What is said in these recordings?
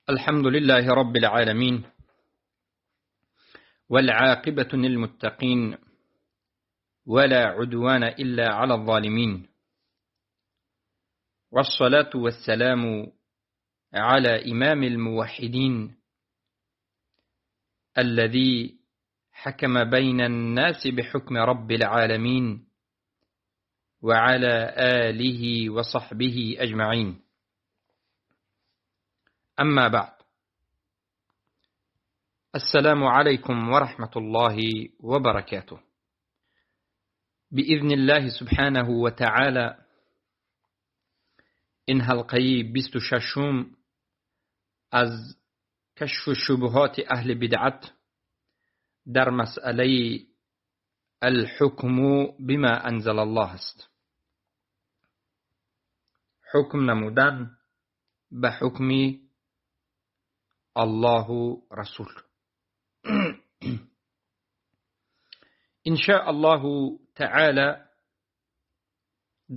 الحمد لله رب العالمين، والعاقبة للمتقين، ولا عدوان إلا على الظالمين، والصلاة والسلام على إمام الموحدين الذي حكم بين الناس بحكم رب العالمين، وعلى آله وصحبه أجمعين. أما بعد، السلام عليكم ورحمة الله وبركاته. بإذن الله سبحانه وتعالى این حلقه 26 از کشف شبهات اهل بدعت در مسئله الحکم بما انزل الله است. حکم نمودن به حکم الله و رسول. ان شاء الله تعالی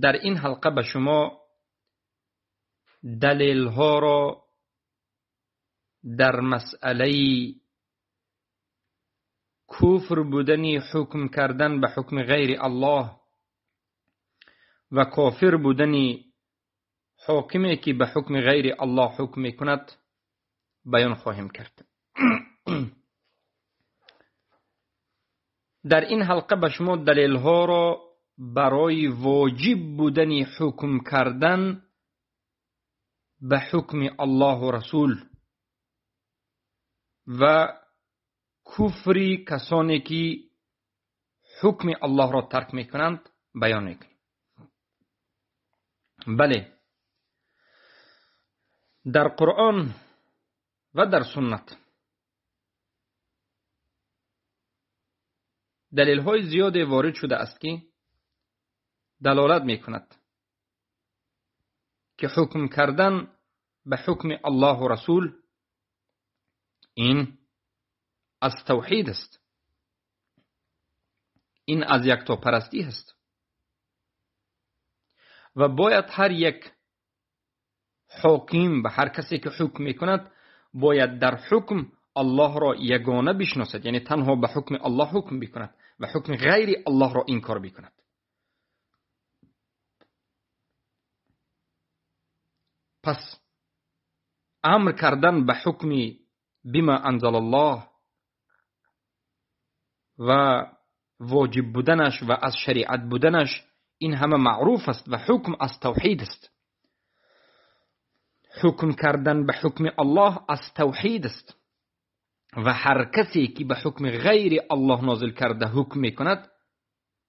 در این حلقه به شما دلیل ها را در مسئله کفر بودن حکم کردن به حکم غیر الله و کافر بودن حاکمی که به حکم غیر الله حکم میکند بیان خواهیم کرد. در این حلقه به شما دلیل ها را برای واجب بودن حکم کردن به حکم الله و رسول و کفر کسانی که حکم الله را ترک میکنند بیان میکنیم. بله، در قرآن و در سنت دلیل های زیاد وارد شده است که دلالت میکند که حکم کردن به حکم الله و رسول این از توحید است، این از یکتاپرستی است و باید هر یک حاکم و هر کسی که حکم میکند باید در حکم الله را یگانه بشناسد، یعنی تنها به حکم الله حکم بکند و حکم غیر الله را انکار بکند. پس امر کردن به حکم بما انزل الله و واجب بودنش و از شریعت بودنش این همه معروف است و حکم از توحید است. حکم کردن به حکم الله از توحید است و هر کسی که به حکم غیر الله نازل کرده حکم میکند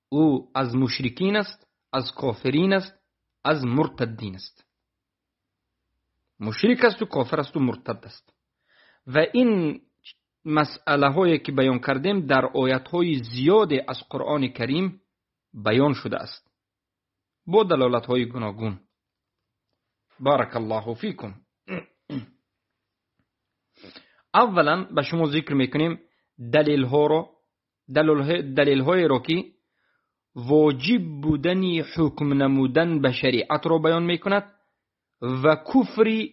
او از مشرکین است، از کافرین است، از مرتدین است. مشرک است و کافر است و مرتد است. و این مسئله هایی که بیان کردیم در آیت های زیاد از قرآن کریم بیان شده است با دلالت های گوناگون. بارک الله فیکم. اولا به شما ذکر میکنیم دلیل ها را، دلیل های را که واجب بودن حکم نمودن به شریعت را بیان میکند و کفر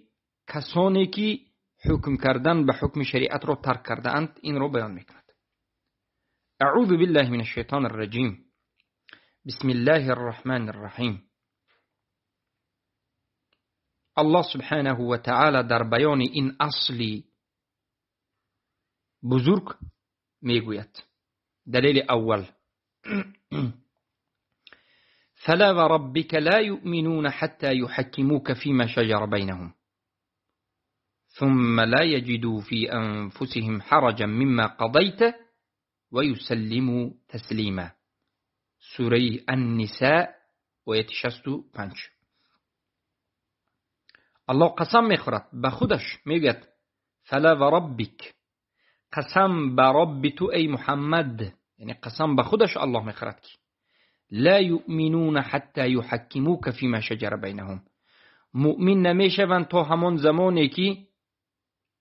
کسانی که حکم کردن به حکم شریعت را ترک کرده اند این را بیان میکند. اعوذ بالله من الشیطان الرجیم. بسم الله الرحمن الرحیم. الله سبحانه و تعالی در بیان این اصل بزرگ میگوید. دلیل اول: فلا وربك لا يؤمنون حتى يحكموك فيما شجر بينهم ثم لا يجدوا في أنفسهم حرجا مما قضيت ويسلموا تسليما. سورة النساء آیه 65. الله قسم میخورد به خودش، میگوید فلا وربك، قسم به رب تو ای محمد، یعنی قسم به خودش الله میخورد که لا یؤمنون حتی یحکموک فیما شجر بینهم، مؤمن نمیشوند تا همان زمانی که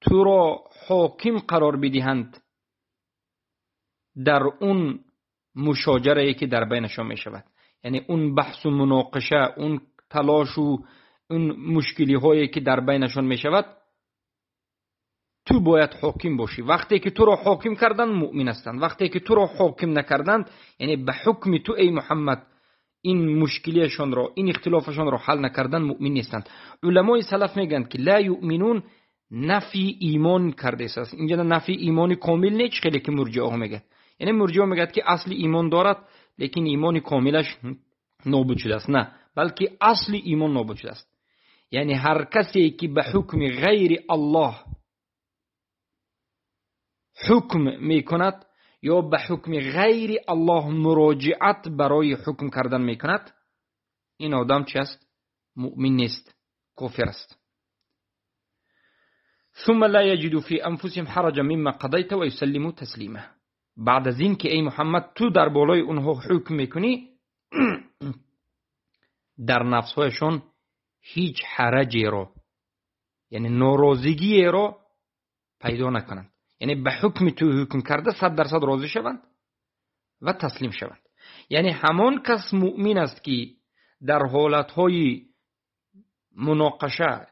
تو را حاکم قرار بدهند در اون مشاجره که در بینشان میشود، یعنی اون بحث و مناقشه، اون تلاش و اون مشکلی هایی که در بینشان میشود، Ту бояд ҳоким бошӣ. Вақте ки туро ҳоким карданд, муъмин ҳастанд. Вақте ки туро ҳоким накарданд, яъне ба ҳукми ту эй Муҳаммад ин мушкилиашонро, ин ихтилофашонро ҳал накарданд, муъмин нестанд. Уламои салаф мегӯянд ки ла юъминун нафи имон кардааст. Инҷо нафи имони комил не, чӣ хеле ки мурҷиаҳо мегӯяд. Яъне мурҷиа мегӯяд ки асли имон дорад, лекин имони комилаш нобуд шудааст. На, балки асли имон нобуд шудааст. Яъне ҳар касе ки ба ҳукми ғайри Аллоҳ ҳукм мекунад ё ба ҳукми ғайри Аллоҳ муроҷиат барои ҳукм кардан мекунад, ин одам чи аст? Муъмин нест, кофир аст. ثم لا يجدوا في أنفسهم حرجا مما قضيت ويسلموا تسليما. بعد از این که ای محمد تو در بالای اونها حکم میکنی، در نفسهایشان هیچ حرجی را، یعنی ناراضگی را پیدا نکنند. یعنی به حکم تو حکم کرده 100% راضی شوند و تسلیم شوند. یعنی همان کس مؤمن است که در حالتهای مناقشه،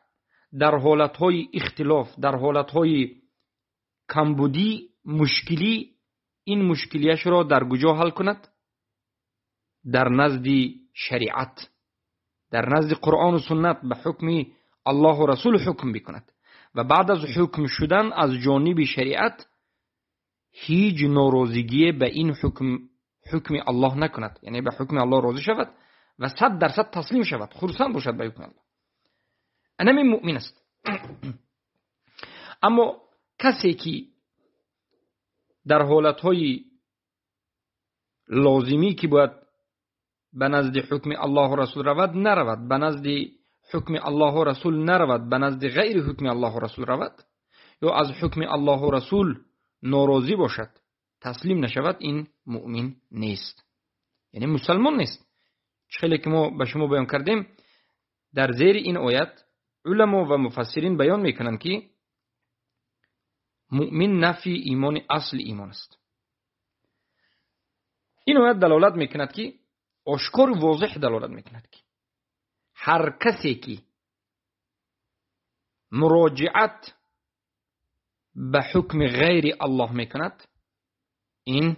در حالتهای اختلاف، در حالتهای کمبودی، مشکلی، این مشکلیش را در کجا حل کند؟ در نزد شریعت، در نزد قرآن و سنت به حکم الله و رسول حکم بکند و بعد از حکم شدن از جانب شریعت هیچ ناراضگی به این حکم الله نکند. یعنی به حکم الله راضی شود و 100% تسلیم شود، خرسند باشد به حکم الله. انمی مؤمن است. اما کسی که در حالتهای لازمی که باید به نزد حکم الله و رسول رود نرود، به نزد حکم الله و رسول نرود، به نزد غیر حکم الله و رسول رود یا از حکم الله و رسول ناراضی باشد، تسلیم نشود، این مؤمن نیست، یعنی مسلمان نیست. خیلی که ما به شما بیان کردیم، در زیر این آیت علما و مفسرین بیان میکنند که مؤمن نفی ایمان اصل ایمان است. این آیت دلالت میکند که آشکار و واضح دلالت میکند که هر کسی که مراجعت به حکم غیر الله میکند، این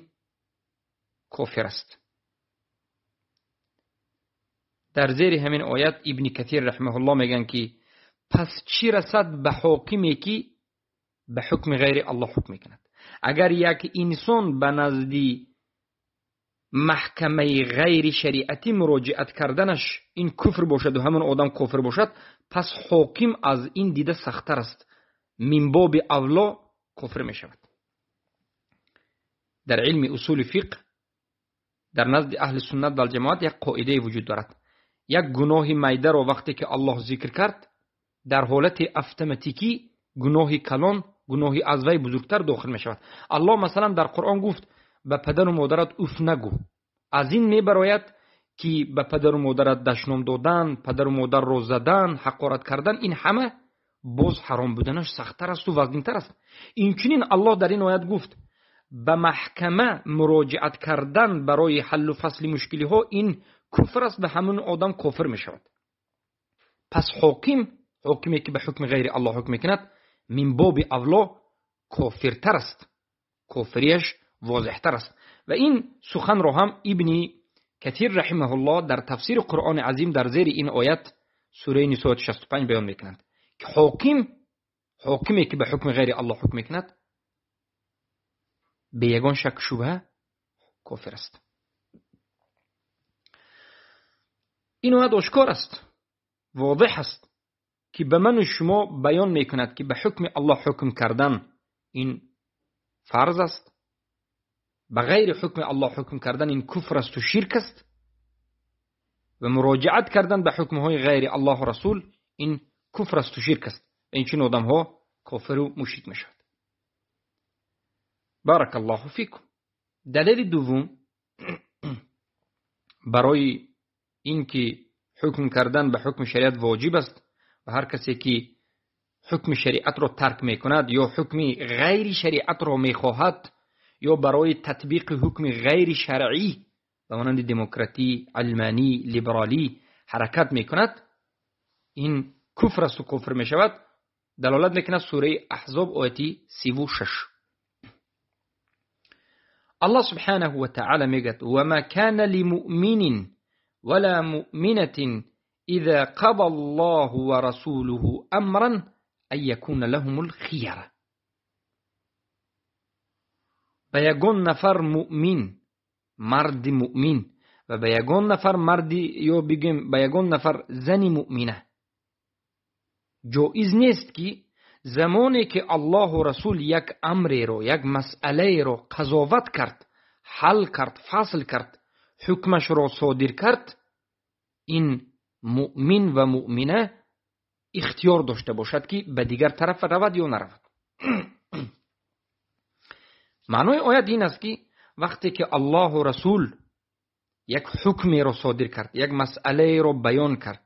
کافر است. در زیر همین آیت ابن کثیر رحمه الله میگن که پس چی رسد به حاکمی که به حکم غیر الله حکم میکند؟ اگر یک انسان به نزدی محکمه غیر شریعتی مراجعت کردنش این کفر باشد و همون آدم کافر باشد، پس حاکم از این دیده سخت‌تر است، من باب اولا کفر می شود. در علم اصول فقه در نزد اهل سنت و جماعت یک قاعده وجود دارد. یک گناه میده را وقتی که الله ذکر کرد، در حالت اتوماتیکی گناه کلان، گناه از وی بزرگتر داخل می شود. الله مثلا در قرآن گفت به پدر و مادرت اوف نگو. از این میبراید که به پدر و مادرت دشنام دادن، پدر و مادر را زدن، حقارت کردن، این همه باز حرام بودنش سخت‌تر است و وزنین‌تر است. اینچنین الله در این آیت گفت به محکمه مراجعت کردن برای حل و فصل مشکلی ها این کفر است و همون آدم کافر می شود. پس حاکمی که به حکم غیر الله حکم میکند، من باب اولا کافرتر است، کافریش واضحتر است. و این سخن را هم ابن کثیر رحمه الله در تفسیر قرآن عظیم در زیر این آیت سوره نساء 65 بیان میکنند که حاکمی که به حکم غیر الله حکم میکند به یگان شک شبهه کافر است. این آیت آشکار است، واضح است که به من و شما بیان میکند که به حکم الله حکم کردن این فرض است، به غیر حکم الله حکم کردن این کفر است و شرک است و مراجعت کردن به حکمهای غیر الله و رسول این کفر است و شرک است. این چون آدم ها کافر و مشرک میشود. بارک الله فیکم. دلیل دوم برای اینکه حکم کردن به حکم شریعت واجب است و هر کسی که حکم شریعت را ترک میکند یا حکم غیر شریعت را میخواهد یا برای تطبیق حکم غیر شرعی به مانند دموکراتی، علمانی، لیبرالی حرکت میکند، این کفر است و کفر میشود. Далолат мекунад сураи Аҳзоб ояти 36. Аллоҳ субҳанаҳу ва таъала мегӯяд: ва ма кана лимуъминин ва ла муъминатин иза қада Аллоҳу ва расулуҳу амран ан якуна лаҳумул хияра. Ба ягон нафар муъмин, марди муъмин ва ба ягон нафар марди ё бигем ба ягон нафар зани муъмина ҷоиз нест ки замоне ки Аллоҳу Расул як амреро, як масъалаеро қазоват кард, ҳал кард, фасл кард, ҳукмашро содир кард, ин муъмин ва муъмина ихтиёр дошта бошад ки ба дигар тараф равад ё наравад. Маънои оят ин аст ки вақте ки Аллоҳу Расул як ҳукмеро содир кард, як масъалаеро баён кард,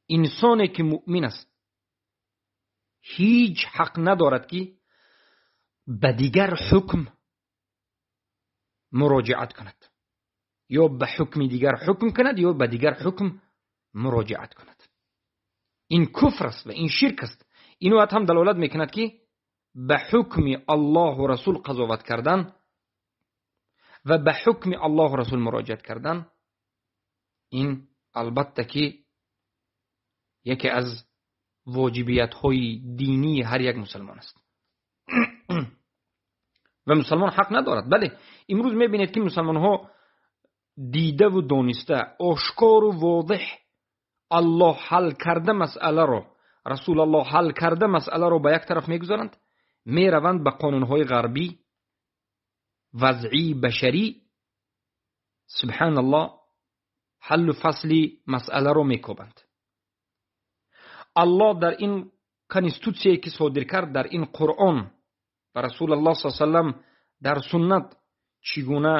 инсоне ки муъмин аст ҳеҷ ҳақ надорад ки ба дигар ҳукм муроҷиат кунад, ё ба ҳукми дигар ҳукм кунад, ё ба дигар ҳукм муроҷиат кунад. Ин куфр аст ва ин ширк аст. Ин оят ҳам далолат мекунад ки ба ҳукми Аллоҳу Расул қазоват кардан ва ба ҳукми Аллоҳу Расул муроҷиат кардан ин албатта ки яке аз воҷибиятҳои динии ҳар як мусалмон аст. Ва мусалмон ҳақ надорад. Бале, имрӯз мебинед ки мусалмонҳо дидаву дониста, ошкору возеҳ Аллоҳ ҳал карда масъаларо, Расулаллоҳ ҳал карда масъаларо ба як тараф мегузоранд, мераванд ба қонунҳои ғарбӣ, вазъии башарӣ, субҳаналлоҳ, ҳаллу фасли масъаларо мекобанд. Аллоҳ дар ин конститутсияе ки содир кард, дар ин Қуръон ва Расулаллоҳ саллаллоҳу алайҳи васаллам дар суннат чӣ гуна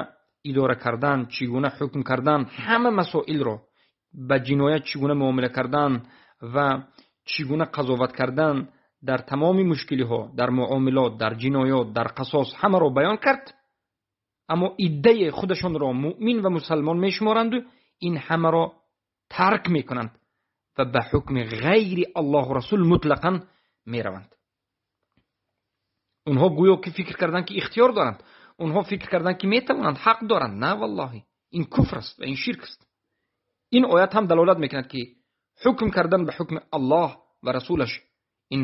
идора кардан, чӣ гуна ҳукм кардан, ҳама масоилро ба ҷиноят чӣ гуна муомила кардан ва чӣ гуна қазоват кардан дар тамоми мушкилиҳо, дар муомилот, дар ҷиноят, дар қасос ҳамаро баён кард. Аммо иддаи худашонро муъмин ва мусалмон мешуморанду ин ҳамаро тарк мекунанд ва ба ҳукми ғайри Аллоҳу Расул мутлақан мераванд. Онҳо гӯё ки фикр карданд ки ихтиёр доранд, онҳо фикр карданд ки метавонанд, ҳақ доранд. На валлоҳи, ин куфр аст ва ин ширк аст. Ин оят ҳам далолат мекунад ки ҳукм кардан ба ҳукми Аллоҳ ва Расулаш ин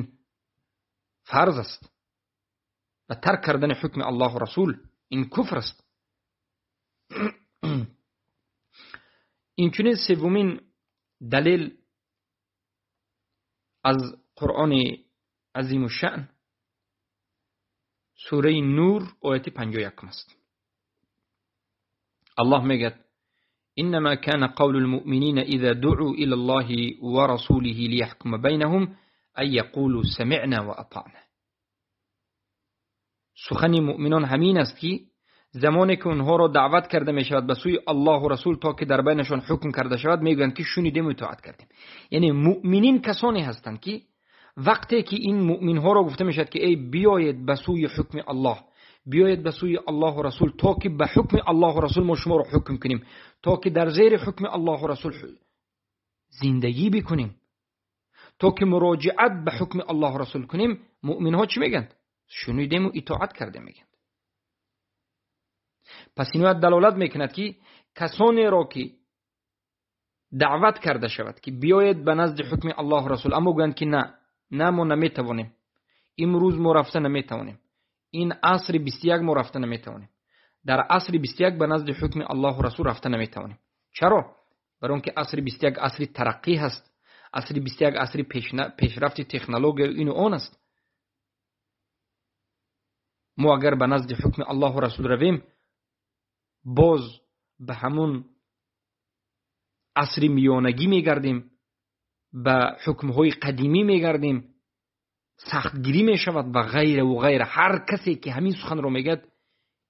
фарз аст ва тарк кардани ҳукми Аллоҳу Расул ин куфр аст. Инчунин севумин далел аз Қуръони азимушшаън сураи Нур ояти 51 аст. Аллоҳ мегӯяд: إنما كان قول المؤمنين إذا دعوا إلى الله ورسوله ليحكم بينهم أن يقولوا سمعنا وأطعنا. سخن مؤمنان همین است که زمانی که اونها را دعوت کرده می شود به سوی الله و رسول تا که در بینشان حکم کرده شود، میگویند که شنیدیم و اطاعت کردیم. یعنی مؤمنین کسانی هستند که وقتی که این مؤمن ها را گفته می شود که ای بیایید به سوی حکم الله، بیایید به سوی الله و رسول تا که به حکم الله و رسول ما شما را حکم کنیم، تا که در زیر حکم الله و رسول زندگی بکنیم، تا که مراجعت به حکم الله و رسول کنیم، مؤمن ها چی میگن؟ شنیدیم و اطاعت کردیم میگن. پس این دلالت میکند که کسانی را که دعوت کرده شود که بیایید به نزد حکم الله و رسول، اما گویند که نه نه ما نمیتوانیم، امروز ما رفته نمیتوانیم، این عصر 21 ما رفته نمیتوانیم، در عصر 21 به نزد حکم الله و رسول رفته نمیتوانیم. چرا؟ برای اینکه عصر 21 عصر ترقی هست، عصر 21 عصر پیشرفت تکنولوژی این و آن است. ما اگر به نزد حکم الله و رسول رویم، باز به همون عصر میانگی میگردیم، به حکمهای قدیمی میگردیم، سختگیری میشود و غیره و غیره. هر کسی که همین سخن رو میگد،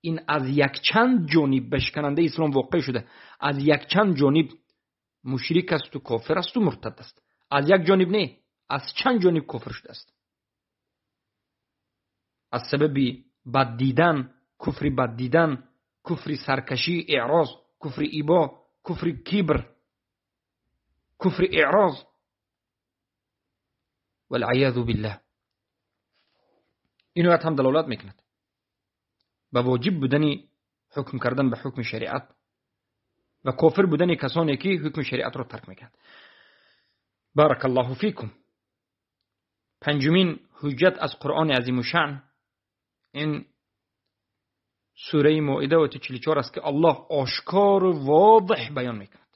این از یک چند جانب به شکننده اسلام واقع شده، از یک چند جانب مشرک است و کافر است و مرتد است. از یک جانب نه، از چند جانب کافر شده است. از سبب بد دیدن، کفر بد دیدن، کفر سرکشی، اعراض، کفر ایبا، کفر کبر، کفر اعراض. والعیاذ بالله. این آیت هم دلالت میکند به واجب بودن حکم کردن به حکم شریعت و کافر بودن کسانی که حکم شریعت را ترک میکنند. بارک الله فیکم. پنجمین حجت از قرآن عظیم الشأن این سوره مائده و 44 است که الله آشکار و واضح بیان میکند.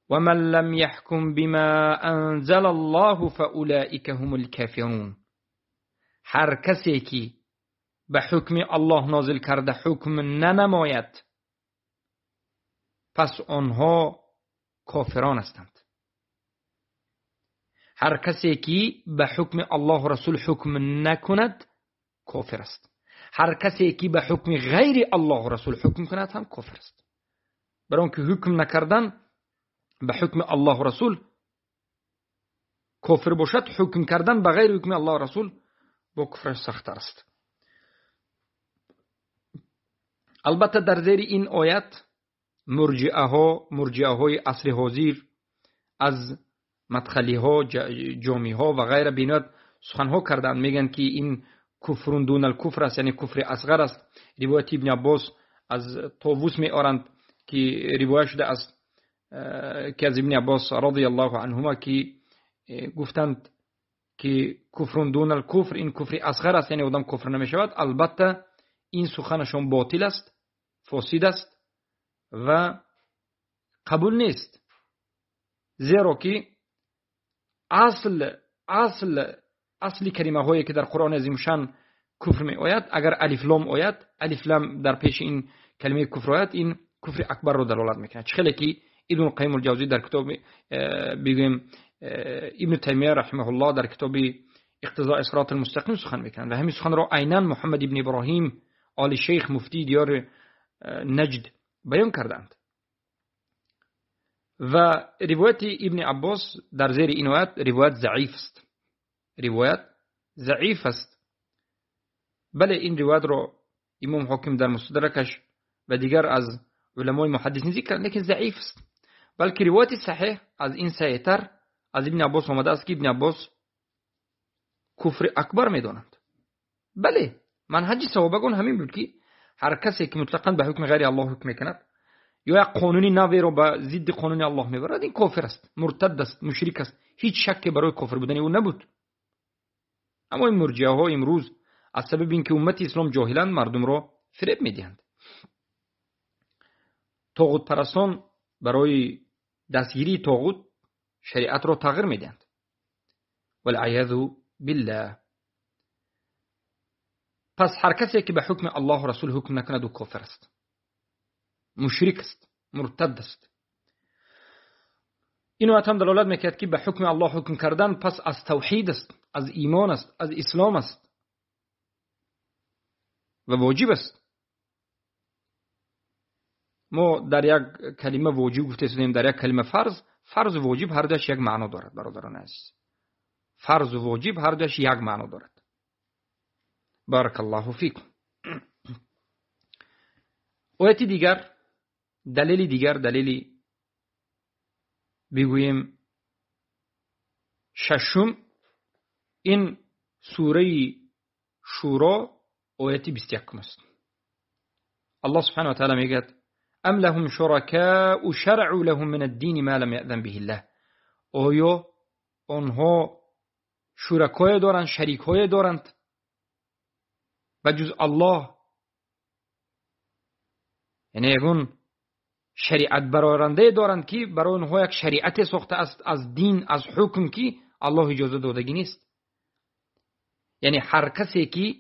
و من لم يحكم بما انزل الله فاولئک هم الكافرون. هر کسی که به حکم الله نازل کرده حکم ننماید پس آنها کافران هستند. هر کسی که به حکم الله و رسول حکم نکند کافر است. هر کسی که به حکم غیر الله و رسول حکم کند هم کافر است. برای اینکه حکم نکردن به حکم الله و رسول کافر باشد، حکم کردن به غیر حکم الله و رسول با کفر سخت‌تر است. البته در زیر این آیت مرجئه های عصر حاضر از مدخلی ها، جامی ها و غیره بینات سخن ها کردند، میگن که این کفر دون الکفر است، یعنی کفر اصغر است. روایت ابن عباس از طاووس می آرند که روایت شده است که از ابن عباس رضی الله عنهما که گفتند که کفر دون الکفر این کفر اصغر است، یعنی آدم کفر نمی شود. البته این سخنشون باطل است، فاسد است و قبول نیست، زیرا که اصل کلمه هایی که در قرآن عظیم شان کفر می آید، اگر الف لام آید، الف لام در پیش این کلمه کفر آید، این کفر اکبر رو دلالت میکنه. چه خیلی که ابن القیم الجوزی در کتاب بگیم ابن تیمیه رحمه الله در کتاب اقتضاء صراط المستقیم سخن میکنند و همین سخن را عینا محمد ابن ابراهیم آل شیخ مفتی دیار نجد بیان کردند. و روایت ابن عباس در زیر این آیت روایت ضعیف است، روایت ضعیف است. بله این روایت را امام حاکم در مستدرکش و دیگر از علمای محدثین ذکر کردند، لیکن ضعیف است. بلکه روایت صحیح از این صحیح‌تر از ابن عباس آمده است که ابن عباس کفر اکبر میدانند. بله منهج صحابگان همین بود که هر کسی که مطلقاً به حکم غیر الله حکم میکند یا یک قانونی نوی رو به ضد قانون الله میبرد، این کافر است، مرتد است، مشرک است. هیچ شکی برای کافر بودن او نبود. اما این مرجئه ها امروز از سبب اینکه امت اسلام جاهلند مردم را فریب میدهند. طاغوت پرستان برای دستگیری طاغوت شریعت را تغییر میدهند. والعیاذ بالله. پس هر کسی که به حکم الله و رسول حکم نکند او کافر است، مشرک است، مرتد است. این آیت هم دلالت میکرد که به حکم الله حکم کردن پس از توحید است، از ایمان است، از اسلام است و واجب است. ما در یک کلمه واجب گفته شدیم، در یک کلمه فرض. فرض و واجب هر دوش یک معنا دارد برادران عزیز. فرض و واجب هر دوش یک معنا دارد. بارک الله فیکم. آیت دیگر، دلیل دیگر، دلیل بگوییم ششم، این سوره شورا آیت 21 است. الله سبحانه و تعالی میگه ام لهم شرکاء شرعوا لهم من الدین ما لم یأذن به الله. آیا آنها شرکای دارند، شریکای دارند و جز الله؟ یعنی یگون شریعت برارنده دارند که برای آنها یک شریعت ساخته است از دین، از حکم که الله اجازه دادگی نیست. یعنی هر کسی که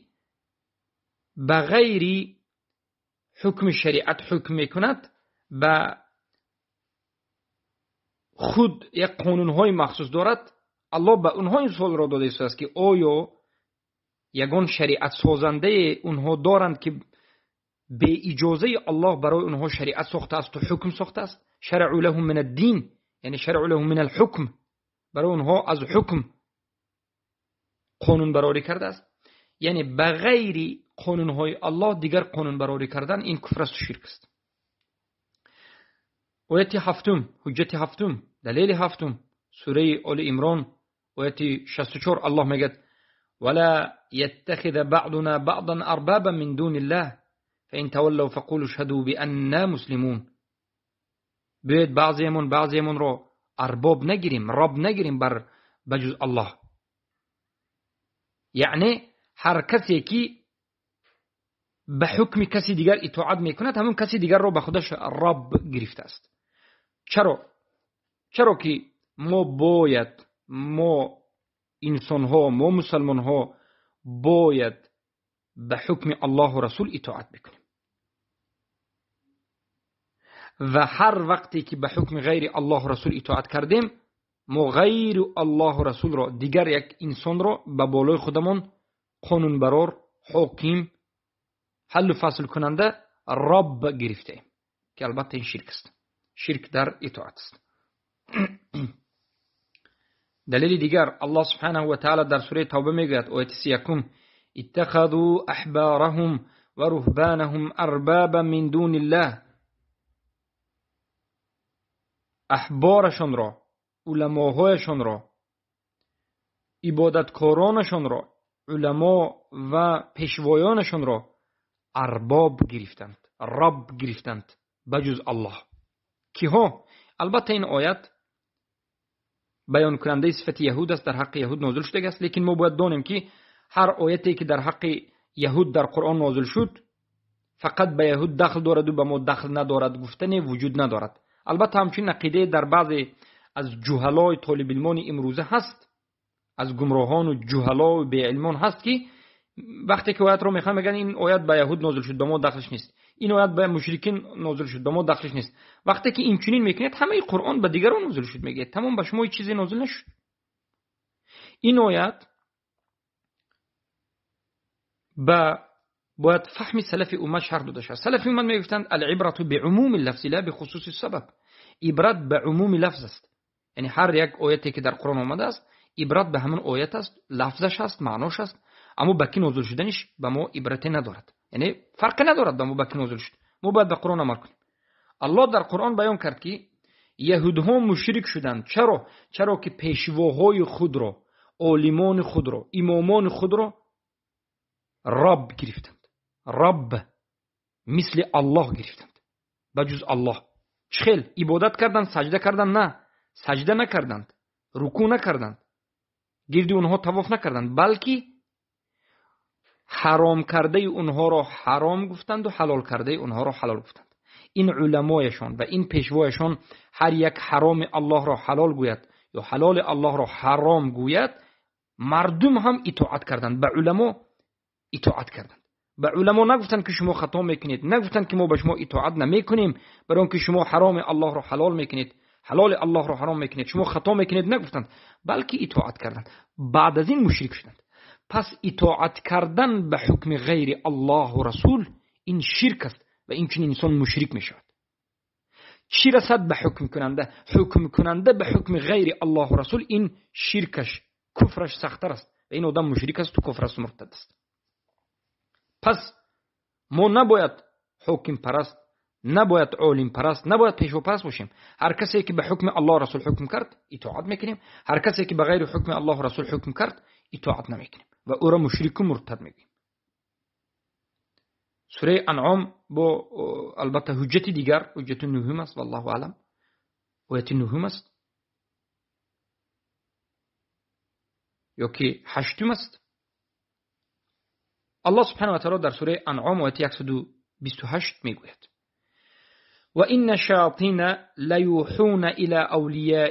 به غیر حکم شریعت حکم میکند به خود یک قانونهای مخصوص دارد، الله به اونها این سوال را داده است که آیا یگان شریعت سازنده اونها دارند که به اجازه الله برای اونها شریعت ساخته است و حکم ساخته است؟ شرع لهم من الدین، یعنی شرع لهم من الحکم، برای اونها از حکم قانون برآوری کرده است. یعنی به غیر قانونهای الله دیگر قانون برآوری کردن این کفر است و شرک است. آیت هفتم، حجت هفتم، دلیل هفتم، سوره آل عمران ояти 64 Аллоҳ мегӯяд: ولا يتخذ بعضنا بعضا أربابا من دون الله فإن تولوا فقولوا اشهدوا بأننا مسلمون. بیاید بعضیمون رو ارباب نگیریم، رب نگیریم بر بجز الله. یعنی هر کسی که به حکم کسی دیگر اطاعت میکند، همون کسی دیگر رو به خودش رب گرفته است. چرا؟ چرا که ما باید، ما انسان ها، ما مسلمان ها باید به حکم الله و رسول اطاعت بکنیم و هر وقتی که به حکم غیر الله و رسول اطاعت کردیم، ما غیر الله و رسول را، دیگر یک انسان را به بالای خودمون قانون برار، حاکم، حل و فصل کننده، رب گرفته ایم که البته این شرک است. شرک در اطاعت است. دلیل دیگر، الله سبحانه و تعالی در سوره توبه میگوید، آیت 31: اتخذوا احبارهم ورهبانهم اربابا من دون الله. احبارشان را، علماهایشان را، عبادتکارانشان را، علما و پیشوایانشان را ارباب گرفتند، رب گرفتند بجز الله. کیها؟ البته این آیت بیان کننده صفت یهود است، در حق یهود نازل شده است، لیکن ما باید دانیم که هر آیتی که در حق یهود در قرآن نازل شد فقط به یهود دخل دارد و به ما دخل ندارد گفتن وجود ندارد. البته همچین عقیده در بعضی از جهلای طالب علمان امروزه هست، از گمراهان و جهلا و بی‌علمان هست که وقتی که آیت رو میخوان میگن این آیت به یهود نازل شد، به ما دخلش نیست، این آیت به مشرکین نازل شد، به ما دخلش نیست. وقتی که این چنین میکنید، همه قرآن به دیگران نازل شد میگه، تمام، به شما هیچ چیزی نازل نشد. این آیت با باید فهم سلف امت شرح داده شد. سلف امت میگفتند العبرة بعموم اللفظ لا بخصوص السبب. عبرت به عموم لفظ است، یعنی هر یک آیتی که در قرآن آمده است عبرت به همون آیت است، لفظش است، معناش است، اما به کی نازل شدنش به ما عبرت ندارد، یعنی فرق ندارد به ما به کی نازل شد، ما باید به قرآن عمل کنیم. الله در قرآن بیان کرد که یهودها مشرک شدند. چرا؟ چرا که پیشواهای خود را، عالمان خود را، امامان خود را رب گرفتند، رب مثل الله گرفتند، بجز الله. چخیل عبادت کردند، سجده کردند؟ نه، سجده نکردند، رکوع نکردند، گرد اونها طواف نکردند، بلکه حرام کرده اونها را حرام گفتند و حلال کرده اونها را حلال گفتند. این علمایشان و این پیشوایشان هر یک حرام الله را حلال گوید یا حلال الله را حرام گوید، مردم هم اطاعت کردند، به علما اطاعت کردند. به علما نگفتند که شما خطا میکنید، نگفتند که ما به شما اطاعت نمیکنیم برای اینکه شما حرام الله را حلال میکنید، حلال الله را حرام میکنید، شما خطا میکنید، نگفتند، بلکه اطاعت کردند. بعد از این مشرک شدند. پس اطاعت کردن به حکم غیر الله و رسول این شرک است و این چنین انسان مشرک میشود. چی رسد به حکم کننده؟ حکم کننده به حکم غیر الله و رسول این شرکش، کفرش سخت‌تر است و این آدم مشرک است و کفر است و مرتد است. پس ما نباید حکم پرست، نباید عالم پرست، نباید پیشوا پرست باشیم. هر کسی که به حکم الله و رسول حکم کرد اطاعت میکنیم، هر کسی که به غیر حکم الله و رسول حکم کرد اطاعت نمیکنیم و او را مشرک و مرتد میگیم. سوره انعام با البته حجت دیگر، حجت نهم است، والله اعلم، آیت نهم است یا که هشتم است. الله سبحانه و تعالی در سوره انعام آیت 128 میگوید: و این الشیاطین لیوحون الی اولیاء